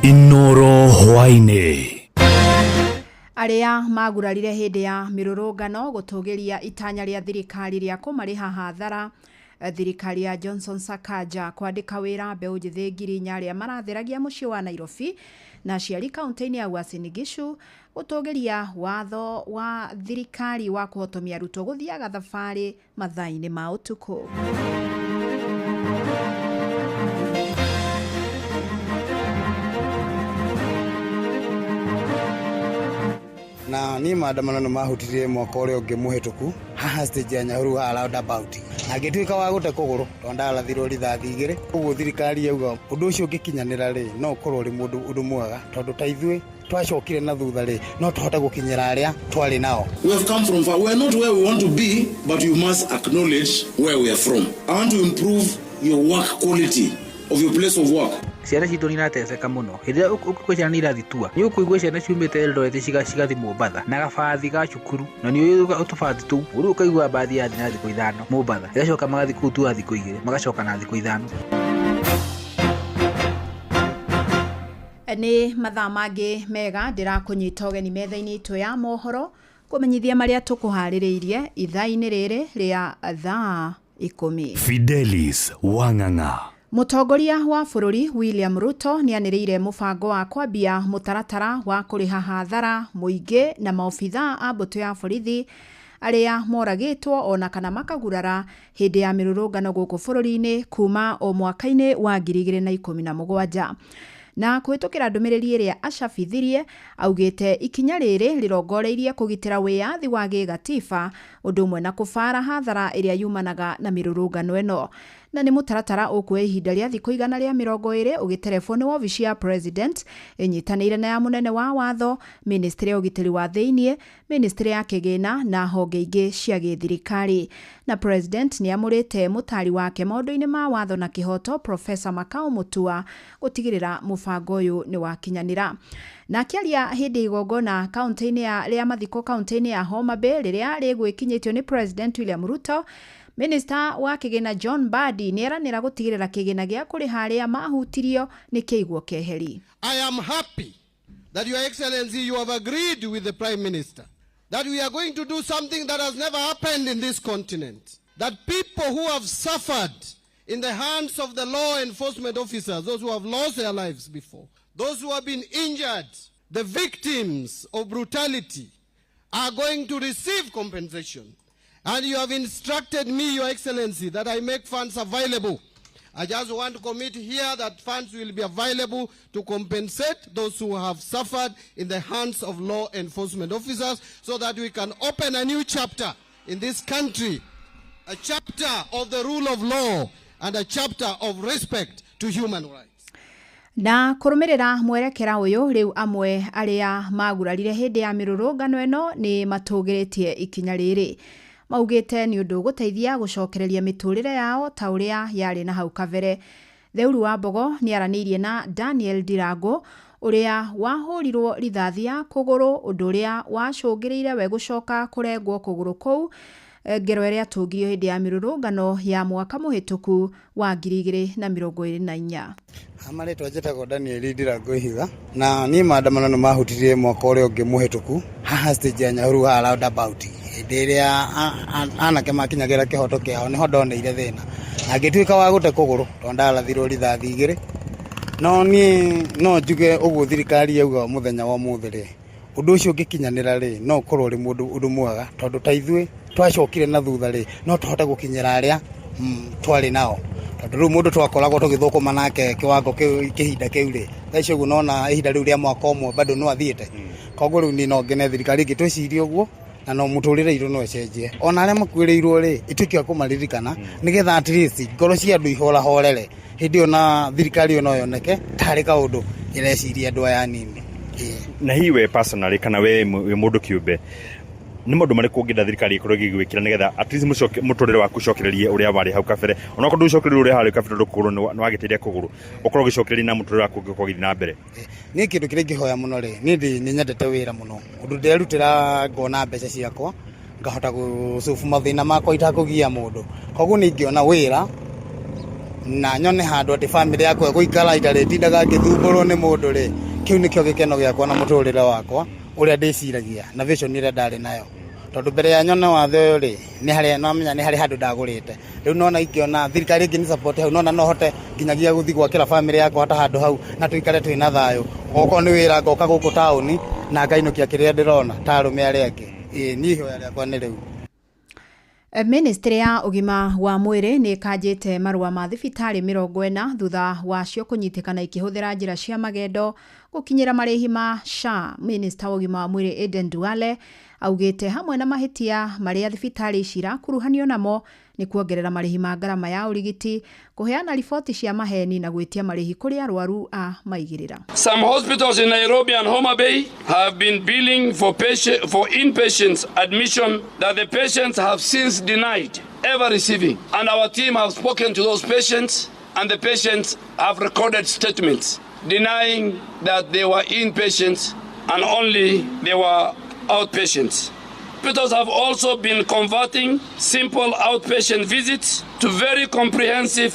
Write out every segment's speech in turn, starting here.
Inoro hwaĩ-inĩ. Arĩa magurarire hĩndĩ ya mĩrũrũngano gũtũgĩria itanya rĩa thirikari rĩa kũmarĩha hathara. Thirikari ya Johnson Sakaja kwandĩka wĩra mbeũ njĩthĩ 4,000 arĩa maratheragia mũciĩ wa Nairobi, na aciari kaunti-inĩ ya Uasin Gishu gũtũgĩria watho wa thirikari wa kũhotomia arutwo gũthiaga thabarĩ mathaa-inĩ ma ũtukũ. Na niĩ maandamano nĩ mahutirie mwaka ũrĩa ũngĩ mũhĩtũku haha stage ya Nyahururu haha roundabout, na ngĩtuĩka wa gũte kũgũrũ tondũ ndarathirwo rithathi 2. Ũguo thirikari yauga ũndũ ũcio ũngĩkinyanĩra rĩ, no ũkorwo ũrĩ mũndũ ũndũ mwega, tondũ ta ithuĩ twacokire na thutha rĩ, no tũhote gũkinyĩra arĩa twarĩ nao. We have come from far. We are not where we want to be, but you must acknowledge where we are from. I want to improve your work quality of your place of work. Ciana citũ nĩ irateseka mũno. Hĩndĩ ĩrĩa ũkũigua ciana nĩ irathi tua, nĩ ũkũigua ciana ciumĩte Eldoret cigathi Mombatha na gabathi ga cukuru, na nĩ ũĩ tũbathi tũu. Rĩu ũkaigua mbathi yathi na thikũ 5 Mombatha, ĩgacoka magathi kũu tua thikũ 2, magacoka na thikũ 5. Nĩ mathaa mangĩ mega ndĩrakũnyita ũgeni metha-inĩ itũ ya mohoro kũmenyithia marĩa tũkũharĩrĩirie ithaa-inĩ rĩrĩ rĩa thaa 10. Fidelis Wang'ang'a. Mũtongoria wa bũrũri William Ruto nĩanĩrĩire mũbango wa kwambia mũtaratara wa kũrĩha hathara mũingĩ na maobithaa a mbũtũ ya borithi arĩa moragĩtwo ona kana makagurara hĩndĩ ya mĩrũrũngano gũkũ bũrũri-inĩ kuma o mwaka-inĩ wa 2017. Na kũhĩtũkĩra ndũmĩrĩri ĩrĩa acabithirie, augĩte ikinya rĩrĩ rĩrongoreirie kũgitĩra wĩyathi wa gĩgatiba ũndũ ũmwe na kũbara hathara ĩrĩa yumanaga na mĩrũrũngano ĩno. Na nĩ mũtaratara ũkuoya ihinda rĩa thikũ 120 ũgĩterebwo nĩ wobici ya President ĩnyitanĩire na ya mũnene wa watho, ministry ya ũgitĩri wa thĩiniĩ, ministry ya kĩgĩna na honge ingĩ cia gĩthirikari. Na President nĩ amũrĩte mũtari wake maũndũ-inĩ ma watho na kĩhoto Professor Makau Mutua gũtigĩrĩra mũbango ũyũ nĩ wakinyanĩra. Na akĩaria hĩndĩ ya igongona kaunti-inĩ ya rĩa mathiko kaunti-inĩ ya Homa Bay rĩrĩa rĩgwĩkinyĩtio nĩ President William Ruto, Minister wa kĩgĩna John Mbadi nĩ eranĩra gũtigĩrĩra kĩgĩna gĩa kũrĩha arĩa mahutirio nĩ kĩigwo keheri. I am happy that Your Excellency, you have agreed with the Prime Minister that we are going to do something that has never happened in this continent. That people who have suffered in the hands of the law enforcement officers, those who have lost their lives before, those who have been injured, the victims of brutality, are going to receive compensation. And you have instructed me, Your Excellency, that I make funds available. I just want to commit here that funds will be available to compensate those who have suffered in the hands of law enforcement officers so that we can open a new chapter in this country, a chapter of the rule of law and a chapter of respect to human rights. Na kũrũmĩrĩra mwerekera ũyũ, rĩu amwe arĩa magurarire hĩndĩ ya mĩrũrũngano ĩno nĩ matũgĩrĩtie ikinya rĩrĩ. Maugĩte nĩ ũndũ ũgũteithia gũcokereria mĩtũrĩre yao ta ũrĩa yarĩ na hau kabere. Theuru wa Mbogo nĩ aranĩirie na Daniel Ndirango ũrĩa wahũrirwo rithathi ya kũgũrũ, ũndũ ũrĩa wacũngĩrĩire we gũcoka kũrengwo kũgũrũ kũu, ngero ĩrĩa atũngirio hĩndĩ ya mĩrũrũngano ya mwaka mũhĩtũku wa 2024. Marĩtwa njĩtagwo Daniel Ndirango Ihiga, na niĩ maandamano nĩ mahutirie mwaka ũrĩa ũngĩ mũhĩtũku haha stage ya Nyahururu haha roundabout, hĩndĩ ĩrĩa anake makinyagĩra kĩhoto kĩao, nĩho ndoneire thĩna na ngĩtuĩka wa gũte kũgũrũ tondũ ndarathirwo rithathi 2. No niĩ no njuge ũguo thirikari yauga mũthenya wa ũmũthĩ rĩ, ũndũ ũcio ũngĩkinyanĩra rĩ, no ũkorwo ũrĩ mũndũ ũndũ mwega, tondũ ta ithuĩ twacokire na thutha rĩ, no tũhote gũkinyĩra arĩa twarĩ nao, tondũ rĩu mũndũ twakoragwo tũgĩthũkũma nake kĩwango kĩu kĩhinda kĩu rĩ, thaa ici ũguo nona ihinda rĩu rĩa mwaka ũmwe bado no athiĩte. Koguo rĩu niĩ no ngene thirikari ĩngĩtwĩciria ũguo, na no mũtũrĩre itũ no ĩcenjie. Ona arĩa makuĩrĩirwo rĩ, ĩtuĩke a kũmaririkana nĩgetha at least ngoro cia andũ ihorahorere. Hĩndĩ ĩyo na thirikari ĩyo no yoneke tarĩ kaũndũ ĩreciria andũ aya anini. Na hihi we personally kana we wĩ mũndũ kĩũmbe, nĩ maũndũ marĩkũ ũngĩenda thirikari ĩkorwo ĩgĩgwĩkĩra nĩgetha at least mũtũrĩre waku ũcokererie ũrĩa warĩ hau kabere, onokorwo ndũcokererie ũrĩa warĩ kabere tondũ kũgũrũ nĩ wagĩteire kũgũrũ, ũkorwo ũgĩcokereria na mũtũrĩre waku ũngĩkorwo ũgĩthiĩ na mbere? Niĩ kĩndũ kĩrĩa ingĩhoya mũno rĩ, niĩ nĩ nyendete wĩra mũno, ũndũ nderutĩra ngona mbeca ciakwa, ngahota gũcubu mathĩna makwa itakũgia mũndũ. Koguo nĩ ingĩona wĩra Na nyone handũ atĩ bamĩrĩ yakwa ĩgũikara itarĩtindaga ngĩthumbũrwo nĩ mũndũ rĩ, kĩu nĩkĩo gĩkeno gĩakwa na mũtũrĩre wakwa ũrĩa ndĩciragia na vision ĩrĩa ndarĩ nayo. Tondũ mbere ya nyone watho ũyũ rĩ, nĩ harĩa nomenya nĩ harĩ handũ ndagũrĩte. Rĩu nona ingĩona thirikari ĩngĩ support hau, nona no hote nginyagia gũthiĩ gwakĩra bamĩrĩ yakwa hata handũ hau na tũikare twĩna thayũ. Okorwo nĩ wĩra ngoka gũkũ taũni na ngainũkia kĩrĩa ndĩrona ta arũme arĩa angĩ. Ĩĩ niĩ ihoya rĩakwa nĩ rĩu. Ministry ya ũgima wa mwĩrĩ nĩ ĩkanjĩte marũa ma thibitarĩ 40 thutha wacio kũnyitĩkana ikĩhũthĩra njĩra cia magendo gũkinyĩra marĩhi ma SHA. Minista wa ũgima wa mwĩrĩ Aden Duale augĩte hamwe na mahĩtia marĩa thibitarĩ ici irakuruhanio namo nĩ kuongerera marĩhi ma ngarama ya ũrigiti, kũheana riboti cia maheni na gwĩtia marĩhi kũrĩ arwaru a maigĩrĩra. Some hospitals in Nairobi and Homa Bay have been billing for inpatients admission that the patients have since denied ever receiving. And our team have spoken to those patients, and the patients have recorded statements denying that they were inpatients and only they were outpatients. Hospitals have also been converting simple outpatient visits to very comprehensive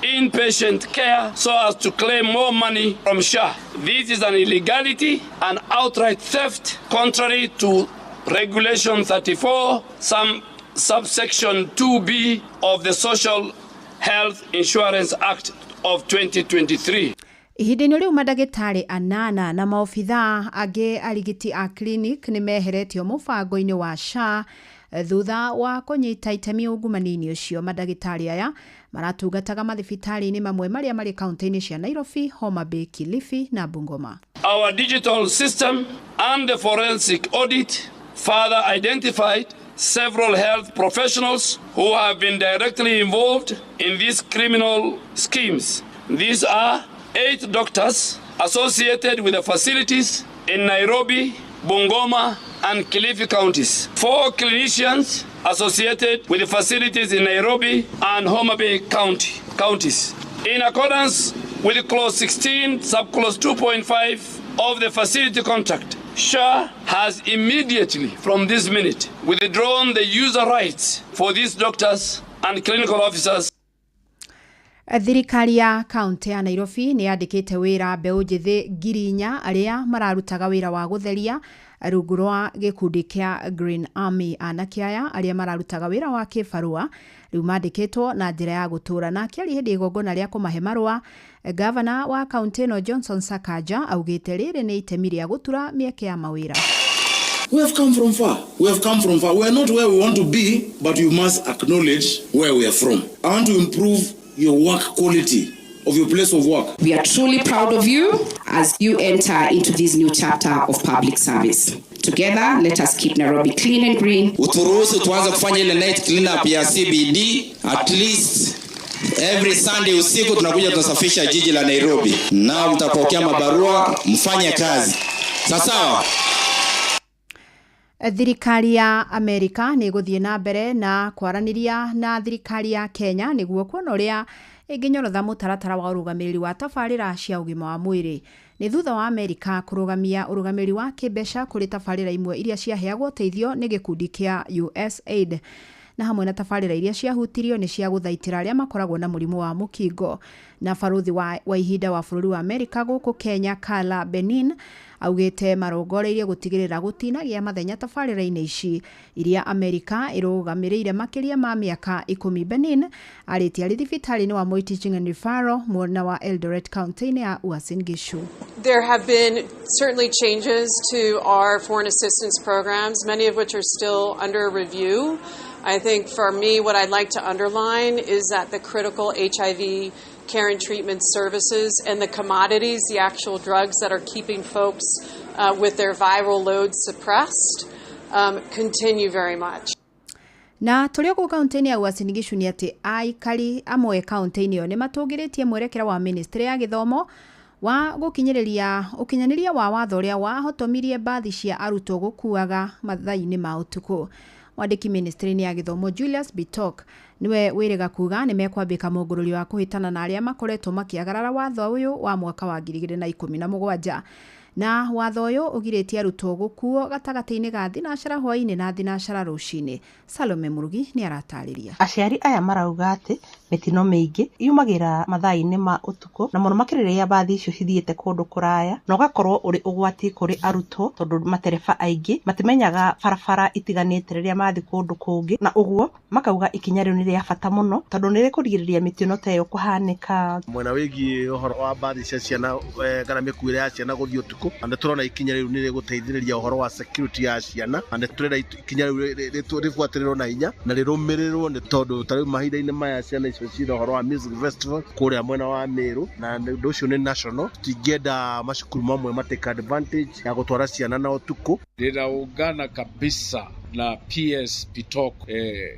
inpatient care so as to claim more money from SHA. This is an illegality and outright theft contrary to Regulation 34, some subsection 2B of the Social Health Insurance Act of 2023. Ihinda-inĩ rĩu mandagĩtarĩ 8 na maobithaa angĩ arigiti a clinic nĩ meheretio mũbango-inĩ wa SHA thutha wa kũnyita itemi ungumania-inĩ ũcio. Mandagĩtarĩ aya maratungataga mathibitarĩ-inĩ mamwe marĩa marĩ kaunti-inĩ cia Nairobi, Homa Bay, Kilifi na Bungoma. Our digital system and the forensic audit further identified several health professionals who have been directly involved in these criminal schemes. These are 8 doctors associated with the facilities in Nairobi, Bungoma, and Kilifi counties. 4 clinicians associated with the facilities in Nairobi and Homa Bay counties. In accordance with Clause 16, Subclause 2.5 of the facility contract, SHA has immediately, from this minute, withdrawn the user rights for these doctors and clinical officers. Thirikari ya kaunti ya Nairobi nĩ yandĩkĩte wĩra mbeũ njĩthĩ 4,000 arĩa mararutaga wĩra wa gũtheria rungu rwa gĩkundi kĩa Green Army. Anake aya arĩa mararutaga wĩra wa kĩbarũa rĩu mandĩkĩtwo na njĩra ya gũtũũra. Na akĩaria hĩndĩ igongona rĩa kũmahe marũa, gavana wa kaunti ĩno Johnson Sakaja augĩte rĩrĩ nĩ itemi rĩa gũtura mĩeke ya mawĩra. We have come from far. We have come from far. We are not where we want to be, but you must acknowledge where we are from. I want to improve your work quality of your place of work. We are truly proud of you as you enter into this new chapter of public service. Together, let us keep Nairobi clean and green. Uturuhusu tuanze kufanya ile night clean up ya CBD at least every Sunday usiku tunakuja tunasafisha jiji la Nairobi. Na mtapokea mabarua, mfanye kazi. Sawa. Thirikari ya Amerika nĩ ĩgũthiĩ na mbere na kwaranĩria na thirikari ya Kenya nĩguo kuona ũrĩa ĩngĩnyorotha mũtaratara wa ũrũgamĩrĩri wa tabarĩra cia ũgima wa mwĩrĩ. Nĩ thutha wa Amerika kũrũgamia ũrũgamĩrĩri wa kĩmbeca kũrĩ tabarĩra imwe iria ciaheagwo ũteithio nĩ gĩkundi kĩa USAID, na hamwe na tabarĩra iria ciahutirio nĩ cia gũthaitĩra arĩa makoragwo na mũrimũ wa mũkingo. Na barũthi wa ihinda wa bũrũri wa Amerika gũkũ Kenya Carla Benin augĩte marongoreirie gũtigĩrĩra gũtinagĩa mathenya tabarĩra-inĩ ici iria Amerika ĩrũgamĩrĩire makĩria ma mĩaka 10. Benin arĩtie arĩ thibitarĩ-inĩ wa Moi Teaching and Referral mwena wa Eldoret kaunti-inĩ ya Uasin Gishu. There have been certainly changes to our foreign assistance programs, many of which are still under review. I think for me, what I'd like to underline is that the critical HIV care and treatment services and the commodities, the actual drugs that are keeping folks with their viral loads suppressed, continue very much. Na tũrĩ kũu kaunti-inĩ ya Uasin Gishu nĩ atĩ aikari amwe kaunti-inĩ ĩyo nĩ matũngĩrĩtie mwerekera wa ministry ya gĩthomo wa gũkinyĩrĩria ũkinyanĩria wa watho ũrĩa wahotomirie mbathi cia arutwo gũkuaga mathaa-inĩ ma ũtukũ. Mwandĩki ministry-inĩ ya gĩthomo Julius Bitok niwe wĩrĩga kuga nĩ mekwambĩka mũngũrũrio wa kũhĩtana na arĩa makoretwo makĩagarara watho ũyũ wa mwaka wa 2017. Na watho ũyũ ũgirĩtie arutwo gũkuo gatagatĩ-inĩ ga thinacara hwaĩ-inĩ na thinacara rũcinĩ. Salome Murugi nĩ aratarĩria. Aciari aya marauga atĩ Mĩtino mĩingĩ yumagĩra mathaa-inĩ ma ũtukũ, na mũno makĩria rĩrĩa mbathi icio cithiĩte kũndũ kũraya, na ũgakorwo ũrĩ ũgwati kũrĩ arutwo tondũ matereba aingĩ matimenyaga barabara itiganĩte rĩrĩa mathiĩ kũndũ kũngĩ, na ũguo makauga ikinya rĩu nĩ rĩa bata mũno tondũ nĩ rĩkũrigĩrĩria mĩtino ta ĩyo kũhanĩka. Mwena wĩgiĩ ũhoro wa mbathi cia ciana kana mĩkuĩre ya ciana gũthiĩ ũtukũ, na nĩtũrona ikinya rĩu nĩ rĩgũteithĩrĩria ũhoro wa security ya ciana, na nĩtũrenda ikinya rĩu rĩbuatĩrĩrwo na hinya na rĩrũmĩrĩrwo, nĩ tondũ ta rĩu mahinda-inĩ maya ciana icio ciĩna ũhoro wa music festival kũrĩa mwena wa Meru, na ũndũ ũcio nĩ national. Tũtingĩenda macukuru mamwe ma take advantage ya gũtwara ciana na ũtukũ. Ninaungana kabisa na PS Bitok,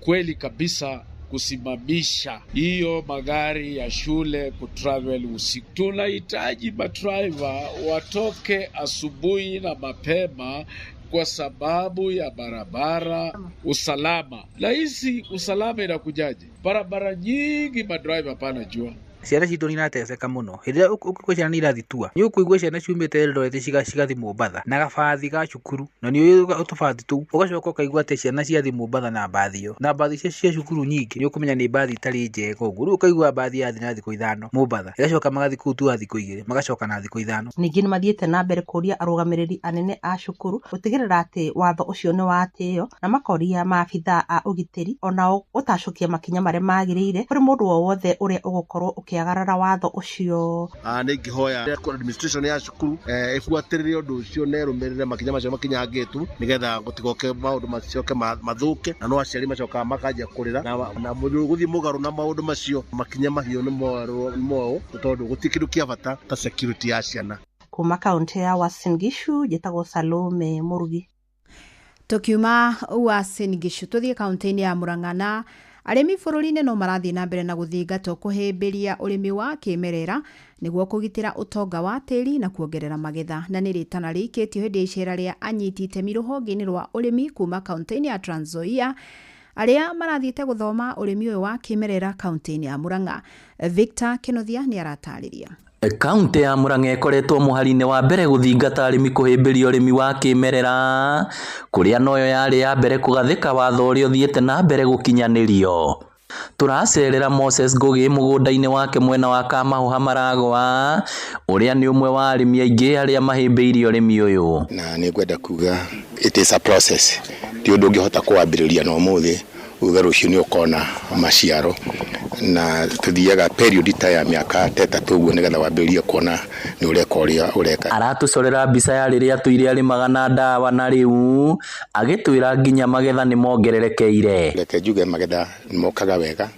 kweli kabisa kusimamisha hiyo magari ya shule kutravel usiku. Tunahitaji madriver watoke asubuhi na mapema kwa sababu ya barabara usalama. Na hizi usalama inakujaje? Barabara nyingi madriver hapana jua. Ciana citũ nĩ irateceka mũno. Hĩndĩ ĩrĩa ũkũigua ciana nĩ irathi tua, nĩ ũkũigua ciana ciumĩte Eldoret cigathi Mombatha na gabathi ga cukuru, na nĩ ũĩ tũbathi tũu, ũgacoka ũkaigua atĩ ciana ciathi Mombatha na mbathi ĩyo, na mbathi icio cia cukuru nyingĩ nĩ ũkũmenya nĩ mbathi itarĩ njega ũguo. Rĩu ũkaigua mbathi yathi na thikũ 5 Mombatha, ĩgacoka magathi kũu tu thikũ 2, magacoka na thikũ 5. Ningĩ nĩ mathiĩte na mbere kũria arũgamĩrĩri anene a cukuru gũtigĩrĩra atĩ watho ũcio nĩ watĩĩo, na makoria maabithaa a ũgitĩri onao gũtacũkia makinya marĩa magĩrĩire kũrĩ mũndũ o wothe ũrĩa ũgũkorwo ũkĩagarara watho ũcio. Nĩ ingĩhoya administration ya cukuru ĩbuatĩrĩre ũndũ ũcio na ĩrũmĩrĩre makinya macio makinyangĩtwo, nĩgetha gũtigoke maũndũ macoke mathũke, na no aciari macokaga makanjia kũrĩra na gũthiĩ mũgarũ na maũndũ macio. Makinya mahiũ nĩ moywo tondũ gũtirĩ kĩndũ kĩa bata ta security ya ciana. Kuma kaunti ya Uasin Gishu, njĩtagwo Salome Mũrugi. Tukiuma Uasin Gishu tuthiĩ kaunti-inĩ ya Murang'a, na arĩmi bũrũri-inĩ no marathiĩ na mbere na gũthingatwo kũhĩmbĩria ũrĩmi wa kĩmerera nĩguo kũgitĩra ũtonga wa tĩri na kuongerera magetha, na nĩ rĩtana rĩikĩtio hĩndĩ ya icera rĩa anyiti itemi rũhonge-inĩ rwa ũrĩmi kuma kaunti-inĩ ya Trans Nzoia arĩa marathiĩte gũthoma ũrĩmi ũyũ wa kĩmerera kaunti-inĩ ya Murang'a. Victor Kĩnuthia nĩ aratarĩria. Kaunti ya Murang'a ĩkoretwo mũhari-inĩ wa mbere gũthingata arĩmi kũhĩmbĩria ũrĩmi wa kĩmerera, kũrĩa noyo yarĩ ya mbere kũgathĩka watho ũrĩa ũthiĩte na mbere gũkinyanĩrio. Tũracerera Moses Ngũgĩ mũgũnda-inĩ wake mwena wa Kamahũha Maragwa, ũrĩa nĩ ũmwe wa arĩmi aingĩ arĩa mahĩmbĩirie ũrĩmi ũyũ. Na nĩ ngwenda kuga it is a process, ti ũndũ ũngĩhota kũwambĩrĩria na ũmũthĩ uge rũciũ nĩ ũkona maciaro, na tuthiaga period ta ya mĩaka 3 ũguo nĩgetha wambĩrĩrie kuona nĩ ũreka ũrĩa ũreka. Aratũcorera mbica ya rĩrĩa tũire arĩmaga na ndawa, na rĩu agĩtwĩra nginya magetha nĩ mongererekeire. Reke njuge magetha nĩ mokaga wega,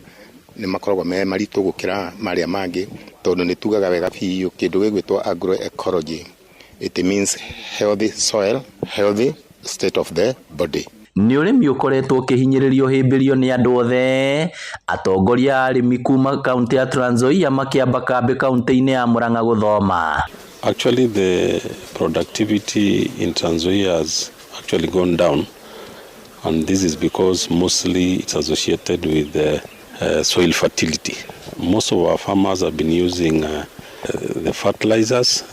nĩ makoragwo me maritũ gũkĩra marĩa mangĩ tondũ nĩ tugaga wega biũ kĩndũ gĩgwĩtwo agroecology. It means healthy soil, healthy state of the body. Nĩ ũrĩmi ũkoretwo ũkĩhinyĩrĩrio hĩmbĩrio nĩ andũ othe. Atongoria a arĩmi kuma kaunti ya Trans Nzoia makĩamba kambĩ kaunti-inĩ ya Murang'a gũthoma. Actually, the productivity in Trans Nzoia has actually gone down, and this is because mostly it's associated with the soil fertility. Most of our farmers have been using the fertilizers.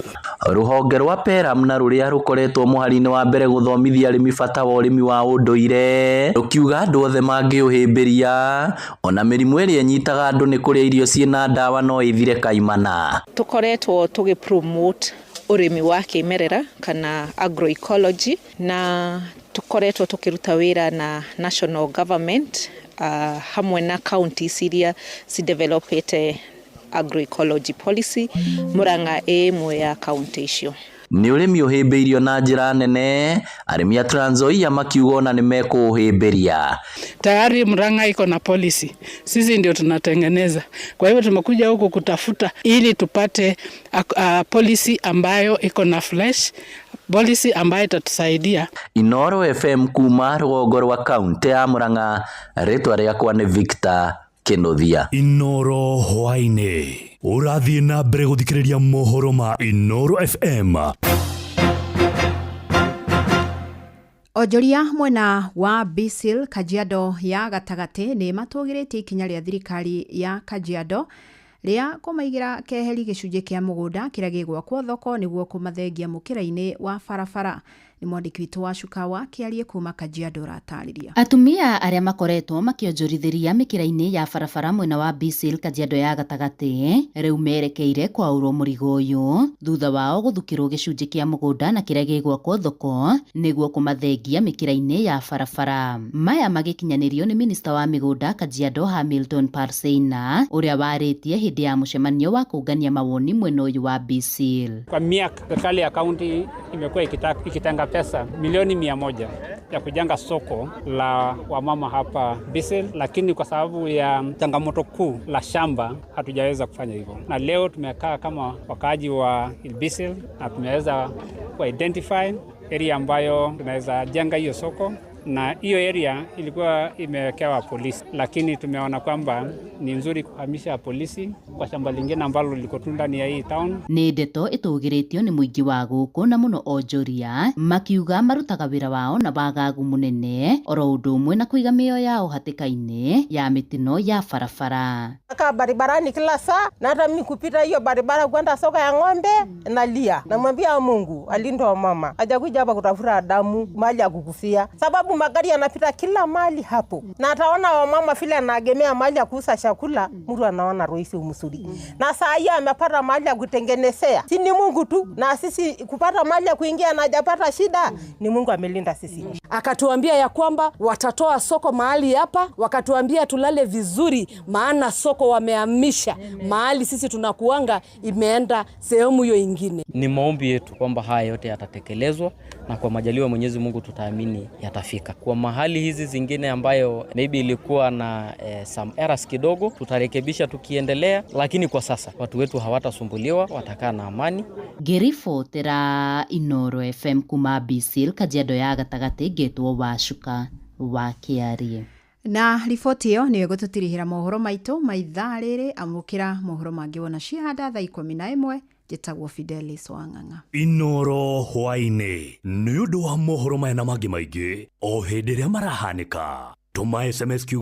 Rũhonge rwa Peram na rũrĩa rũkoretwo mũhari-inĩ wa mbere gũthomithia arĩmi bata wa ũrĩmi wa ũndũire, rũkiuga andũ othe mangĩũhĩmbĩria ona mĩrimũ ĩrĩa ĩnyitaga andũ nĩ kũrĩa irio ciĩna ndawa no ĩthire kaimana. Tũkoretwo tũgĩ promote ũrĩmi wa kĩmerera kana agroecology, na tũkoretwo tũkĩruta wĩra na national government hamwe na counties iria cidevelopete agroecology policy. Murang'a ĩ ĩmwe ya kaunti icio. Nĩ ũrĩmi ũhĩmbĩirio na njĩra nene, arĩmi a Trans Nzoia makiuga ona nĩ mekũũhĩmbĩria. Tayari Murang'a iko na policy, sisi ndio tunatengeneza. Kwa hivyo tumekuja huku kutafuta ili tupate policy ambayo iko na fresh policy ambayo itatusaidia. Inoro FM kuma rũgongo rwa kaunti ya Murang'a, rĩtwa rĩakwa nĩ Victor Kĩnuthia. Inoro hwaĩ-inĩ ũrathiĩ na mbere gũthikĩrĩria mohoro ma Inoro FM. Onjoria mwena wa Bisil Kajiado ya gatagatĩ nĩ matũgĩrĩtie ikinya rĩa thirikari ya Kajiado rĩa kũmaigĩra keheri gĩcunjĩ kĩa mũgũnda kĩrĩa gĩgwakwo thoko nĩguo kũmathengia mũkĩra-inĩ wa barabara. Nĩ mwandĩki witũ wa Cuka wa Kĩarie kuma Kajiado ũratarĩria. Atumia arĩa makoretwo makĩonjorithĩria mĩkĩra-inĩ ya barabara mwena wa Bisil Kajiado ya gatagatĩ rĩu merekeire kwaũrwo mũrigo ũyũ thutha wao gũthukĩrwo gĩcunjĩ kĩa mũgũnda na kĩrĩa gĩgwakwo thoko nĩguo kũmathengia mĩkĩra-inĩ ya barabara. Maya magĩkinyanĩrio nĩ minista wa mĩgũnda Kajiado Hamilton Parseina ũrĩa warĩtie hĩndĩ ya mũcemanio wa kũngania mawoni mwena ũyũ wa Bisil. Kwa miaka serikali ya kaunti imekuwa ikitenga pesa milioni 100 ya kujenga soko la wamama hapa Bisil, lakini kwa sababu ya changamoto kuu la shamba hatujaweza kufanya hivyo, na leo tumekaa kama wakaaji wa Bisil na tumeweza kuidentify area ambayo tunaweza jenga hiyo soko, na hiyo area ilikuwa imewekewa polisi, lakini tumeona kwamba ni nzuri kuhamisha polisi kwa shamba lingine ambalo liko tu ndani ya hii town. Nĩ ndeto ĩtũgĩrĩtio nĩ mũingĩ wa gũkũ na mũno onjoria makiuga marutaga wĩra wao na wagagu mũnene oro ũndũ ũmwe na kũiga mĩoyo yao hatĩka-inĩ ya mĩtino ya barabara. Kaa barabarani kila saa, na hata mimi kupita hiyo barabara kwenda soko ya ng'ombe nalia, namwambia Mungu alinde mama, hajakuja hapa kutafuta damu mali ya kukufia, sababu magari yanapita kila mali hapo, na ataona wamama vile anaegemea mali ya kuuza chakula, mtu anaona roisi umsuri. Na saa hiyo amepata mali ya kutengenezea, si ni Mungu tu, na sisi kupata mali ya kuingia na hajapata shida, ni Mungu amelinda sisi. Akatuambia ya kwamba watatoa soko mahali hapa, wakatuambia tulale vizuri, maana soko wamehamisha mahali sisi tunakuanga, imeenda sehemu hiyo ingine. Ni maombi yetu kwamba haya yote yatatekelezwa na kwa majaliwa Mwenyezi Mungu tutaamini yatafika. Kwa mahali hizi zingine ambayo maybe ilikuwa na some errors kidogo, tutarekebisha tukiendelea, lakini kwa sasa watu wetu hawatasumbuliwa, watakaa na amani. Ngĩribotera Inoro FM kuma Bisil Kajiado ya gatagatĩ ngetwo Wacuka wa Kĩarie. Na riboti ĩyo nĩyo ĩgũtũtirihĩra mohoro maitũ ma ithaa rĩrĩ. Amũkĩra mohoro mangĩ wona cihanda thaa 11. Njĩtagwo Fidelis Wang'ang'a. Inoro hwaĩ-inĩ nĩ ũndũ wa mohoro maya na mangĩ maingĩ o hĩndĩ ĩrĩa marahanĩka, tũma SMS.